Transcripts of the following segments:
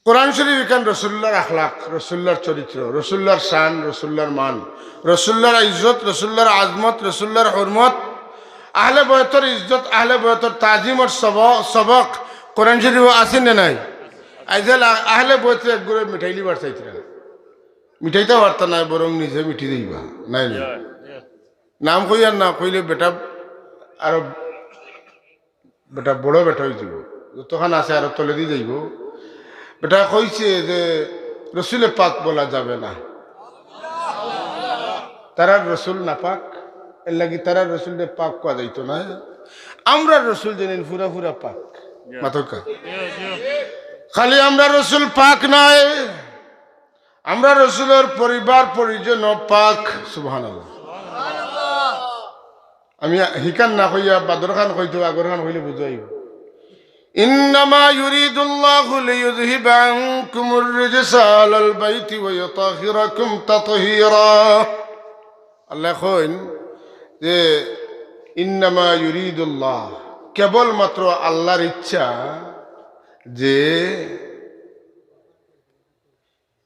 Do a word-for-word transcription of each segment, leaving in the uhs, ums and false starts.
কোরআন শরীফ ইখান রসুল্লাহর আখলাক, রসুল্লাহর চরিত্র, রসুল্লাহর শান, রসুল্লাহর মান, রসুল্লাহর ইজ্জত, রসুল্লাহর আজমত, রসুল্লাহর হুরমত, আহলে বয়তর ইজ্জত, আহলে বয়তর তাজিমর সব-, সবক কোরআন শরীফো আছে না নাই? আইজ আ-, আহলে বয়তরে একগুরে মিটাইলিবার চাইতরা, মিটাইতা পারতা নায়, বরং নিজে মিটি যাইবা। নায় নি? নাম কইয়ার না কইলে বেটা আরো বেটা বড় বেটা অইযিবো, যতখান আছে আরো তলেদি যাইবো। বেটা কইছে যে রসুলে পাক বলা যাবে না, তারার রসুল নাপাক, এরলাগি তারার রসুলরে পাক কওয়া যাইতো নায়। আমরার রসুল যেন পুরা পুরা পাক। মাতউক্কা। খালি আমরার রসুল পাক নায়, আমরার রসুলর পরিবার পরিজন পাক। সুবহানাল্লাহ। আমি হিখান না কইয়া বাদর খান কইতো, আগর খান কইলে বুঝাইবো। إنما يريد الله ليذهب عنكم الرجس أهل البيت ويطهركم تطهيرا। আল্লায় কইন যে, إنما يريد الله, কেবলমাত্র আল্লাহর ইচ্ছা যে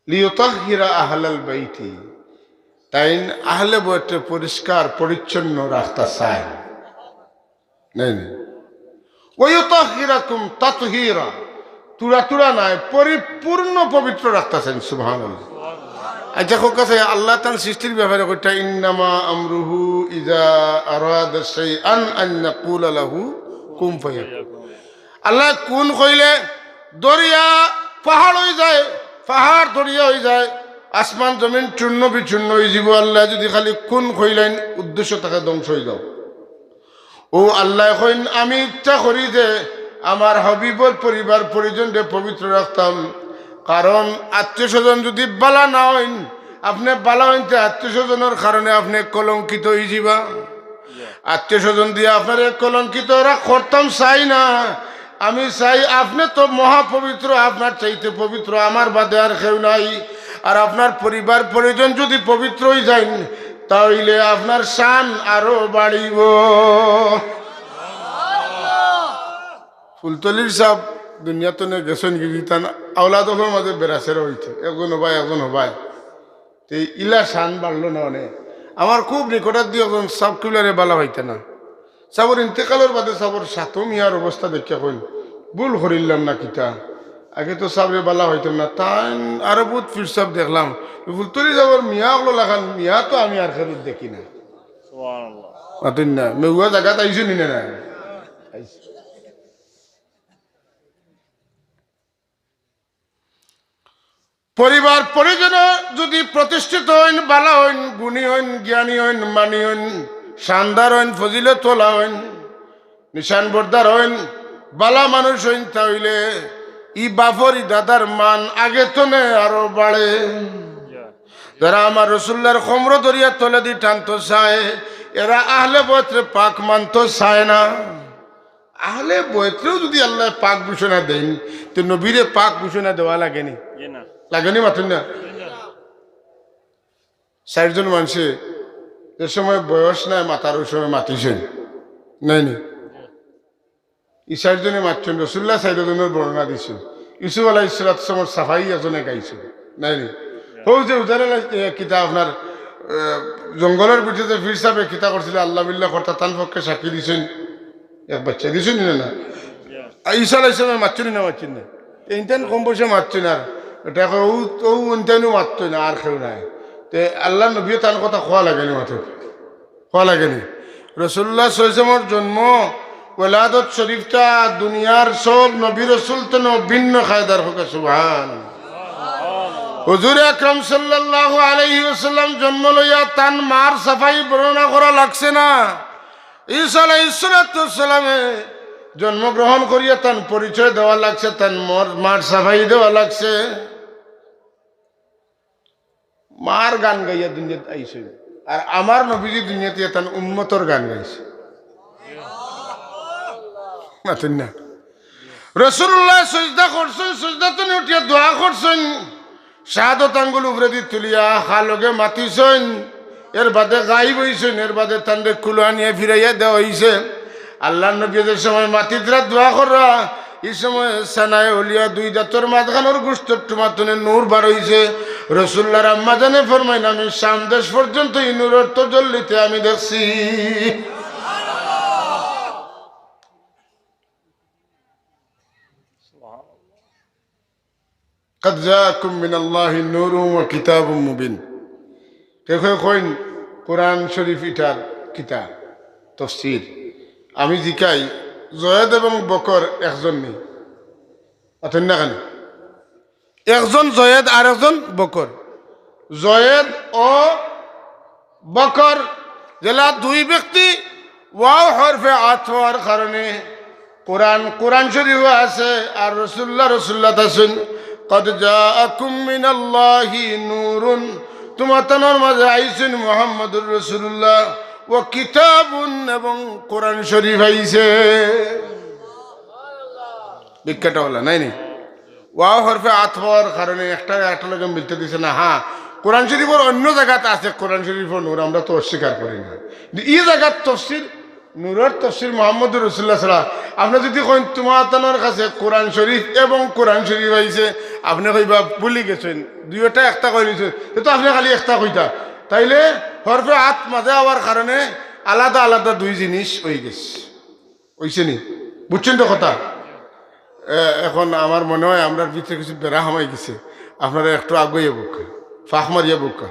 লিইউতাহহিরা আহলাল বাইতি, তাইন আহলে বয়তরে পরিষ্কার পরিচ্ছন্ন রাখতা চাইন। নায় নি? ওয়া ইউতাহহিরাকুম তাতহীরা, থুড়া থুড়া নায়, পরিপূর্ণ পবিত্র রাখতা চাইন। সুবহানাল্লাহ। আচ্ছা, কউক্কা চাই, আল্লায় তান সৃষ্টির ব্যাপারে কইতা, "ইন্নামা আমরুহু ইযা আরাদা শাইআন আন ইয়াকুলা লাহু কুন ফায়াকুন।" আল্লায় কুন কইলে দরিয়া পাহাড় অইযায়, পাহাড় দরিয়া অইযায়, আসমান জমিন চূর্ণ বিচূর্ণ অইযিবো। আল্লায় যুদি খালি কুন কইলাইন, উদ্দেশ্য থাকে ধ্বংস অইযাও। অউ আল্লায় কইন, আমি ইচ্ছা করি যে আমার হাবিবর পরিবার পরিজনরে পবিত্র রাখতাম, কারণ আত্মীয় স্বজন যুদি বালা না অইন, আপনে বালা অইন তে আত্মীয় স্বজনর কারণে আপনে কলঙ্কিত অইযিবা। আত্মীয় স্বজন দিয়া আপনারে কলঙ্কিত রা-, করতাম চাই না। আমি চাই আপনে তো মহাপবিত্র, আপনার চাইতে পবিত্র আমার বাদে আর কেউ নাই। আর আপনার পরিবার পরিজন যুদি পবিত্র অইযাইন, তা অইলে আপনার শান আরো বাড়িবো। ফুলতলির সাব দুনিয়া তনে গেছইন গি, তান আওলাদ অকলর মাঝে বেড়াছেড়া অইতো, একজন হবায়, একজন হবায়। তে ইলা শান বাড়লো না অনে। আমার খুব নিকটাত্মীয় একজন সাব কিবলারে বালা পাইতা না। সাবর ইন্তেকালর বাদে সাবর সাতো মিয়ার অবস্থা দেখিয়া কইন, ভুল করিলাম না কিতা? আগে তো সাবরে বালা পাইতাম না, তাইন আরো বউত পীর সাব দেখলাম। ফুলতলি সাবর মিয়া অকলর লাখান মিয়া তো আমি আর কেউত দেখি না। সুবহানাল্লাহ। মাতইন না, মেউয়া জাগাত আইছইন নি না? আইছইন। পরিবার পরিজন যুদি প্রতিষ্ঠিত অইন, বালা অইন, গুণী অইন, জ্ঞানী অইন, মানী অইন, শানদার অইন, ফজিলতওয়ালা অইন, নিশান বরদার অইন, বালা মানুষ অইন, তা অইলে ই বাফর ই দাদার মান আগে তনে আরো বাড়ে। যারা আমার রসুল্লার কমর ধরিয়া তলেদি টানতো চায়, এরা আহলে বয়তরে পাক মানতো চায় না। আহলে বয়তরেও যুদি আল্লায় পাক ঘোষণা দেইন, তে নবীরে পাক ঘোষণা দেওয়া লাগে নি? জি না। লাগে নি, মাতইন না? চাইরজন মানষে যে সময় বয়স নাই মাতার, অউ সময় মাতিছইন, নায় নি? ই চাইরজনে মাতছইন, রসুল্লায় চাইরজনর বর্ণনা দিছইন। ইউসুফ আলাইহিস সালাতু ওয়াস সালামর সাফাই একজনে গাইছইন, নায় নি? অউ যে উজার আলাই-, এ, কিতা আপনার, এ, জঙ্গলর ভিতরে যে পীর সাবে কিতা করছিলা, আল্লাহ বিল্লাহ করতা, তান পক্ষে সাক্ষী দিছইন, এক বাইচ্চা দিছইন নি না? আর ঈসা আলাইহিস সালামে মাতছইন নি না, মাতছইন না? ইনতাইন কম বয়সে মাতছইন, আর ইটা কয়, অউ, অউ ইনতাইনও মাততো না, আর কেউ নাই। তে আল্লাহর নবীয়ে তান কথা কওয়া লাগে নি মাতইন? কওয়া লাগে নি? রসুল্লাহ সাল্লাল্লাহু আলাইহি ওয়াসাল্লামর জন্ম, ওলাদত শরীফটা দুনিয়ার সব নবী রসুল তনে ভিন্ন কায়দার। কউক্কা সুবহান। হুজুর আকরাম সাল্লাল্লাহু আলাইহি ওয়াসাল্লাম জন্ম লইয়া তান মার সাফাই বর্ণনা করা লাগছে না। ঈসা আলাইহিস সালাতু ওয়াস সালামে জন্মগ্রহণ করিয়া তান পরিচয় দেওয়া লাগছে, তান মর-, মার সাফাই দেওয়া লাগছে। মার গান গাইয়া দুনিয়াত আইছইন, আর আমার নবীজি দুনিয়াত আইয়া তান উম্মতর গান গাইছইন। মাতইন না? রাসূলুল্লাহ সজদা করছইন, সজদা তনে উঠিয়া দোয়া করছইন, শাহাদত আঙ্গুল উপরেদি তুলিয়া হা লগে মাতিছইন, এর বাদে গায়েব অইছইন, এর বাদে তানরে কুলো আনিয়া ফিরাইয়া দেওয়া অইছে। আল্লাহর নবী যে সময় মাতিতরা দোয়া কররা, ই সময় সানায়ে উলিয়া দুই দাঁতর মাঝখানোর গোস্তর টুমা তনে নূর বার অইছে। রসুল্লাহর আম্মা জানে ফরমাইন, "আমি শাম দেশ পর্যন্ত ই নূরর তজল্লিতে আমি দেখছি।" قد جاءكم من الله نور وكتاب مبين। কেউ কেউ কইন, কোরআন শরীফ ইটার কিতা? তফসির। আমি জিকাই, জয়েদ এবং বকর একজন নি? অতন না কেন? একজন জয়েদ আর একজন বকর। জয়েদ ও বকর যেলা দুই ব্যক্তি, ওয়াও হরফে আতফ অওয়ার কারণে কোরআন, কোরআন শরীফও আছে, আর রসুল্লাহ, রসুল্লাত আছইন। قد جاءكم من الله نور, তুমাতানর মাঝে আইছইন মুহাম্মদুর রাসূলুল্লাহ, ওয়া কিতাবুন, এবং কোরআন শরীফ আইছে। ব্যাখ্যাটা অলা, নায় নি? ওয়াও হরফে আতফ অওয়ার কারণে একটা একটা লগে মিলতে দিছে না। হ্যাঁ, কোরআন শরীফর অন্য জাগাত আছে, কোরআন শরীফর নূর, আমরা তো অস্বীকার করি না। কিন্তু ই জাগাত তফসির, নূরর তফসির মুহাম্মদুর রাসূলুল্লাহ ছাড়া, আপনে যুদি কইন তুমাতানর কাছে কোরআন শরীফ এবং কোরআন শরীফ আইছে, আপনে কইবা ভুলি গেছইন, দুইওটা একটা কই নিছইন, তে তো আপনে খালি একটা কইতা। তাইলে হরফে আতফ মাঝে অওয়ার কারণে আলাদা আলাদা দুই জিনিস অইগেছে। অইছে নি? বুঝছইন তো কথা? এ, এখন আমার মনে অয় আমরার ভিতরে কিছু বেড়া হামাই গেছে। আপনারা একটু আগুয়াইয়া বউক্কা, ফাঁক মারিয়া বউক্কা।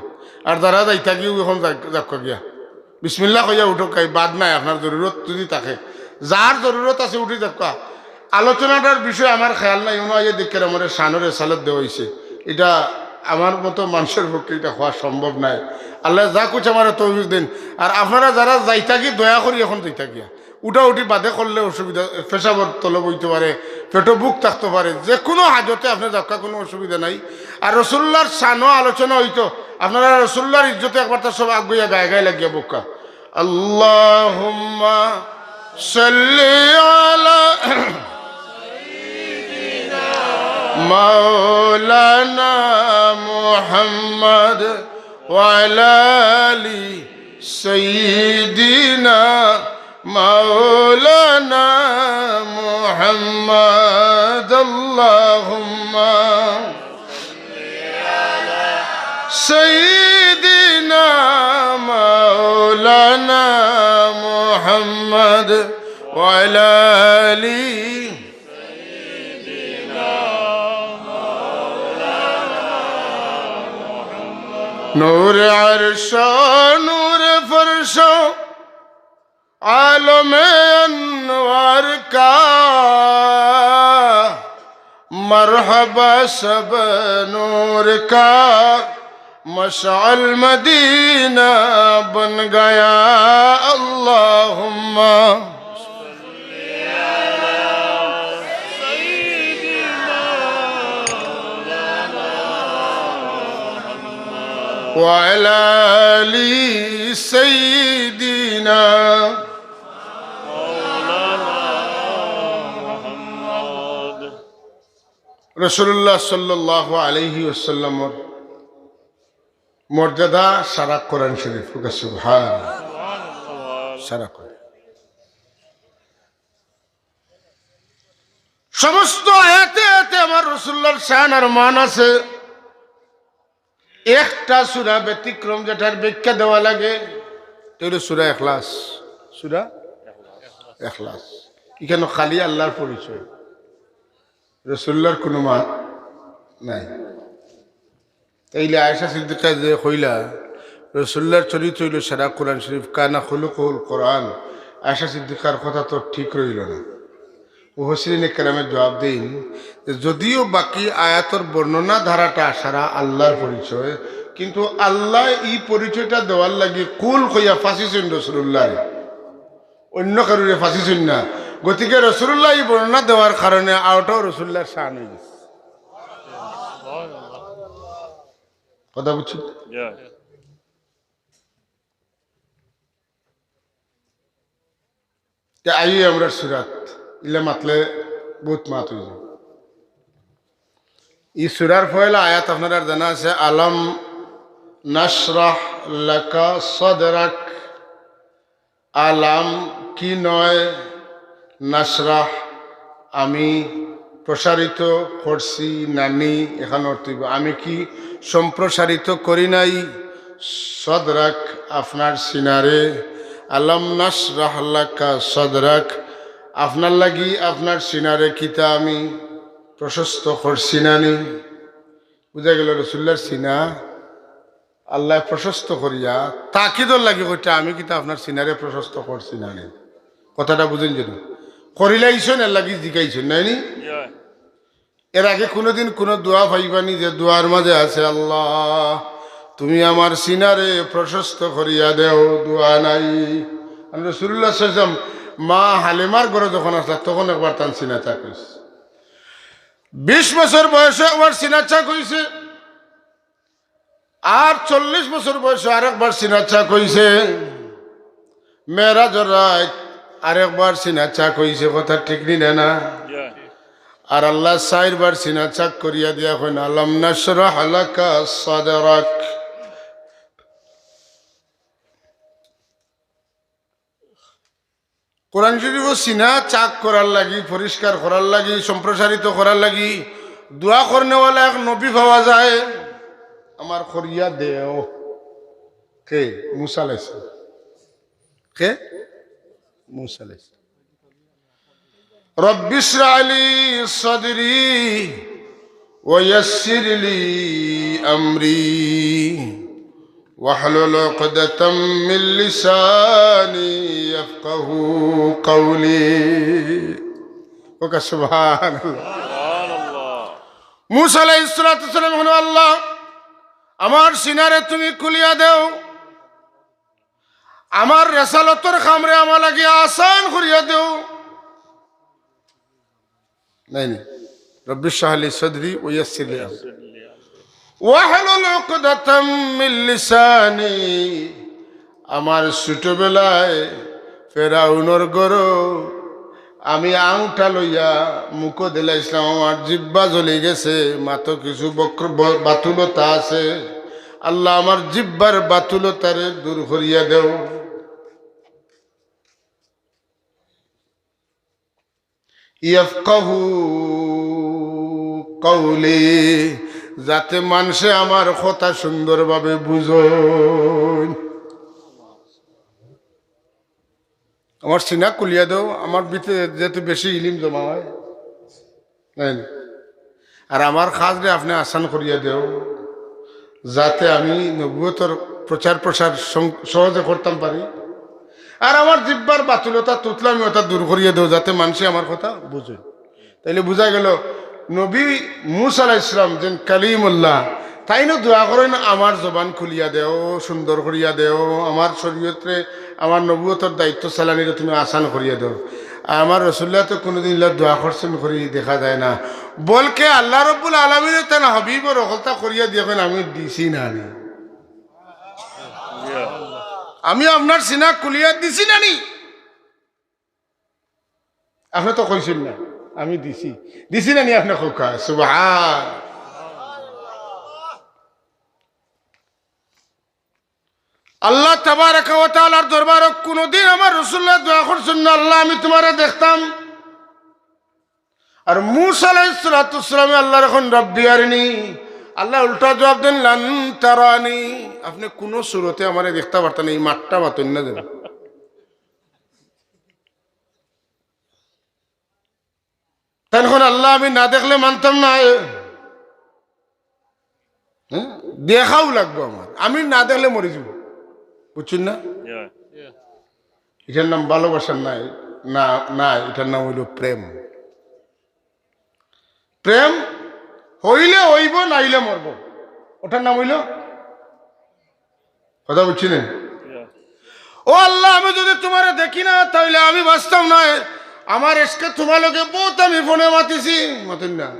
আর যারা যাইতাগি অখন যাক-, যাউক্কা গিয়া। বিসমিল্লাহ কইয়া উঠউক্কা, বাদ নাই, আপনার জরুরত যুদি থাকে। যার জরুরত আছে উঠি যাউক্কা। আলোচনাটার বিষয় আমার খেয়াল নাই, অনো আইয়া দেখি আমারে শানর রেসালত দেওয়া অইছে। ইটা আমার মতো মানষর পক্ষে ইটা কওয়া সম্ভব নায়। আল্লায় যা কিছু আমারে তৌফিক দেইন। আর আপনারা যারা যাইতাগি, দয়া করি অখন যাইতা গিয়া। উঠাউঠি বাদে করলে অসুবিধা, পেশাবর তলব অইতে পারে, পেটো ভুক থাকতে পারে, যেকুনু হাজতে আপনে যাউক্কা, কুনু অসুবিধা নাই। আর রসুলুল্লাহর শানো আলোচনা অইতো, আপনারা রসুলুল্লাহর ইজ্জতে একবার তার সব আগুয়াইয়া গায়ে গায়ে লাগিয়া বউক্কা। اللهم صل على مولانا محمد وعلى آل سيدنا مولانا محمد. اللهم سيدنا مولانا محمد وعلى آل نور عرش، نور فرش، عالم انوار کا مرحبا، سب نور کا مشعل مدینہ بن گیا. اللهم وعلى آل سيدنا রাসূলুল্লাহ সাল্লাল্লাহু আলাইহি ওয়াসাল্লামর মর্যাদা সারা কোরআন শরীফ। সুবহান। সারা কোরআন। সমস্ত আয়াতে আয়াতে আমার রাসূলুল্লাহর শান আর মান আছে। একটা সূরা ব্যতিক্রম, যেটার ব্যাখ্যা দেওয়া লাগে, এটা হলো সূরা ইখলাস। সূরা ইখলাস। এখানে খালি আল্লাহর পরিচয়, রাসূলুল্লাহর কোনো মান নাই। তাইলে আয়েশা সিদ্দিকা যে কইলা, রাসূলুল্লাহর চরিত্র অইলো সারা কোরআন শরীফ, কানা খুলুকুহুল কোরআন, আয়েশা সিদ্দিকার কথা তো ঠিক রইলো না। মুফাসসিরিনে কেরামে জবাব দেইন যে যদিও বাকি আয়াতর বর্ণনা ধারাটা সারা আল্লাহর পরিচয়, কিন্তু আল্লায় ই পরিচয়টা দেওয়ার লাগি কুল কইয়া ফাঁসিছইন রাসূলুল্লাহরে, অন্য কারুরে ফাঁসিছইন না। গতিকে রাসূলুল্লায় ই বর্ণনা দেওয়ার কারণে অউটাও রাসূলুল্লাহর শান অইগেছে। কথা বুঝছইন? তে আইও আমরার সূরাত, ইলা মাতলে বউত মাত অইযিবো। ই সূরার পয়লা আয়াত আপনারার জানা আছে, আলাম নাশরাহ লাকা সাদরাক। আলাম কি নয়, নাশরাহ আমি প্রসারিত করছি না নি? এখান অর্থ অইবো, আমি কি সম্প্রসারিত করি নাই সদরাক, আপনার সিনারে? আলাম নাশরাহ লাকা সদরাক, আপনার লাগি আপনার সিনারে কিতা আমি প্রশস্ত করছি না নি? বুঝা গেল, রসুল্লার সিনা আল্লায় প্রশস্ত করিয়া তাকিদর লাগি কইতা, আমি কিতা আপনার সিনারে প্রশস্ত করছি না নি? কথাটা বুঝইন যেন। করিলাইছইন, এর লাগি জিকাইছইন, নায় নি? এর আগে কুনুদিন কুনু দোয়া পাইবা নি যে দোয়ার মাঝে আছে, "আল্লাহ, তুমি আমার সিনারে প্রশস্ত করিয়া দেও"? দোয়া নাই। আর রসুল্লাহ সাল্লাল্লাহু আলাইহি ওয়াসাল্লাম মা হালিমার ঘরো যখন আছলা, তখন একবার তান সিনা চাক অইছে। বিশ বছর বয়সে একবার সিনা চাক অইছে। আর চল্লিশ বছর বয়সে আরেকবার সিনা চাক অইছে। মেরাজর রাইত আরেকবার সিনা চাক অইছে, কথা ঠিক নি না, না? আর আল্লায় চাইরবার সিনা চাক করিয়া দিয়া কইন, "আলাম নাশরাহ লাকা সাদরাক।" কোরআন শরীফো সিনা চাক করার লাগি, পরিষ্কার করার লাগি, সম্প্রসারিত করার লাগি দোয়া করনেওয়ালা এক নবী পাওয়া যায়। আমার করিয়া দেও। কে? মুসা আলাইহিস সালাম। কে? মুসা আলাইহিস সালাম। রব্বি ইশরাহ লি সাদরি ওয়া ইয়াসসির লি আমরি ওয়াহলুল উকদাতাম মিন লিসানি ইয়াফকাহু কওলি। ওকে সুবহানাল্লাহ। মুসা আলাইহিস সালাতু ওয়াস সালাম কইন, "আল্লাহ, আমার সিনারে তুমি খুলিয়া দেও, আমার রেসালতর কামরে আমার লাগি আসান করিয়া দেও।" নাই, নাই। রব্বি ইশরাহ লি সাদরি ওয়া ইয়াসসির লি আমরি। ওয়াহলুল উকদাতাম মিন লিসানি। আমার ছোটবেলায় ফেরাউনর ঘরো আমি আংটা লইয়া মুখো দিলাইছলাম, আমার জিব্বা জ্বলি গেছে, মাতো কিছু বক্র-, ব-, বাতুলতা আছে। আল্লাহ, আমার জিব্বার বাতুলতারে দূর করিয়া দেও। ইয়াফকাহু কওলি, যাতে মানষে আমার কথা সুন্দরভাবে বুঝইন। আমার সিনা খুলিয়া দেও, আমার ভিতরে যেহেতু বেশি ইলিম জমা হয়, তাই না? আর আমার কাজরে আপনে আসান করিয়া দেও, যাতে আমি নবুয়তর প্রচার প্রসার সং-, সহজে করতাম পারি। আর আমার জিব্বার বাতুলতা তুতলা আমি ওটা দূর করিয়া দেও, যাতে মানষে আমার কথা বুঝে। তাইলে বুঝা গেল, নবী মুসা আলাইহিস সালাম যেন কালিমুল্লাহ, তাইনও দোয়া করইন, "আমার জবান খুলিয়া দেও, সুন্দর করিয়া দেও, আমার শরীয়তরে, আমার নবুয়তর দায়িত্ব চালানিরে তুমি আসান করিয়া দেও।" আর আমার রসুল্লাহ তো কুনুদিন ইলা দোয়া করছইন করি দেখা যায় না, বলকে আল্লাহ রব্বুল আলামিনে তান হাবিবর হকলতা করিয়া দিয়া কইন, "আমি দিছি না নি? আমি আপনার সিনা খুলিয়া দিছি না নি?" আপনে তো কইছইন না, আমি দিছি। দিছি না নি আপনে কউক্কা? সুবহান। আল্লাহ তাবারাকা ওয়া তাআলার দরবারো কুনুদিন আমার রাসূলুল্লাহ দোয়া করছইন না, "আল্লাহ, আমি তুমারে দেখতাম।" আর মুসা আলাইহিস সালাতু ওয়াস সালামে আল্লাহরে কইন, "রব্বি আরিনি।" আল্লাহ উল্টা জবাব দেন, "লান তারানি।" আপনে কুনু সুরতে আমারে দেখতা পারতা না, ই মাতটা মাতইন না যেন। তাইন কইন, "আল্লাহ, আমি না দেখলে মানতাম না।" হ্যাঁ? দেখাউ লাগবো আমার, আমি না দেখলে মরি যাইমু। বুঝছইন না? ইটার নাম ভালোবাসা নায়, না, না, ইটার নাম অইলো প্রেম। প্রেম অইলে অইবো, নাইলে মরবো। ওটার নাম অইলো কথা বুঝছইন নি? "ও আল্লাহ, আমি যুদি তুমারে দেখি না, তাইলে আমি বাঁচতাম নায়। আমার ইশকে তুমার লগে বউত আমি ফোনে মাতিছি, মাতইন না।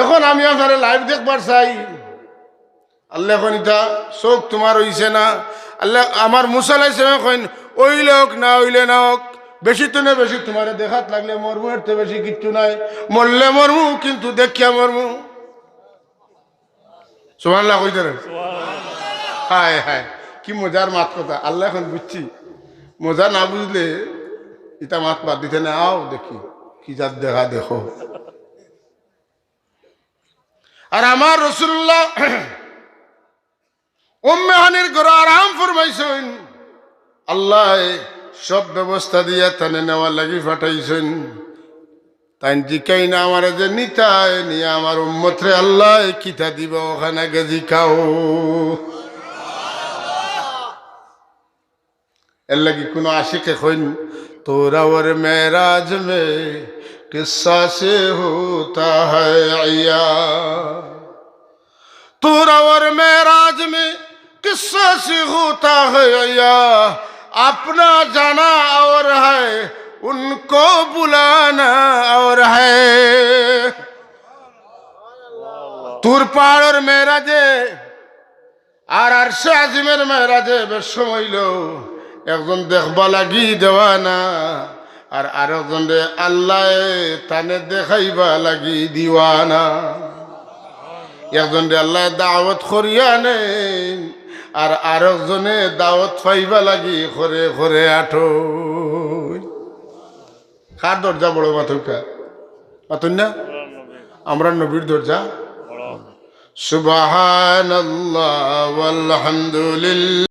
অখন আমি আপনারে live দেখবার চাই।" আল্লায় কইন, "ইতা চউখ তুমার অইছে না।" আল্লাহ, আমার মুসা আলাইহিস সালামে কইন, "অইলে অউক, না অইলে না অউক, বেশি তো না বেশি তুমারে দেখাত লাগলে মরমু, এর তো বেশি কিচ্ছু নাই। মরলে মরমু, কিন্তু দেখিয়া মরমু।" সুবহানাল্লাহ কইতা না? হায় হায়, কি মজার মাত কথা। আল্লাহ অখন বুঝছি, মজা না বুঝলে ইতা মাত বাদ দিতা না। আও দেখি, কি জাত দেখা দেখো। আর আমার রাসূলুল্লাহ উম্মে হানির ঘরো আরাম ফরমাইছইন, আল্লায় সব ব্যবস্থা দিয়া তানে নেওয়ার লাগি পাঠাইছইন। তাইন জিকাইন আমারে যে নিতায় নিয়া আমার উম্মতরে আল্লায় কিতা দিবা, অখান আগে জিকাও। এর লাগি কুনু আশিকে কইন, "তোরা ওর মেরাজ মে কিসসা সে হোতা হ্যায় আয়া।" তোরা ওর মেরাজ মে কিসসা সে হোতা হ্যায় আয়া, আপনা জানা অওর হ্যায়, উনকো বুলানা অওর হ্যায়। তুর পাহাড়র মেরাজে আর আরশে আজিমর মেরাজে বেশ সময় অইলো, একজন দেখবা লাগি দেওয়ানা, আর আরকজনরে আল্লায় তানে দেখাইবা লাগি দিওয়ানা। একজনরে আল্লায় দাওয়াত করিয়া নেইন, আর আরকজনে দাওয়াত পাইবা লাগি খরে খরে আটইন। কার দরজা বড় মাতউক্কা? মাতইন না? আমরার নবীর দরজা। সুবহানাল্লাহ ওয়ালহামদুলিল্লাহ।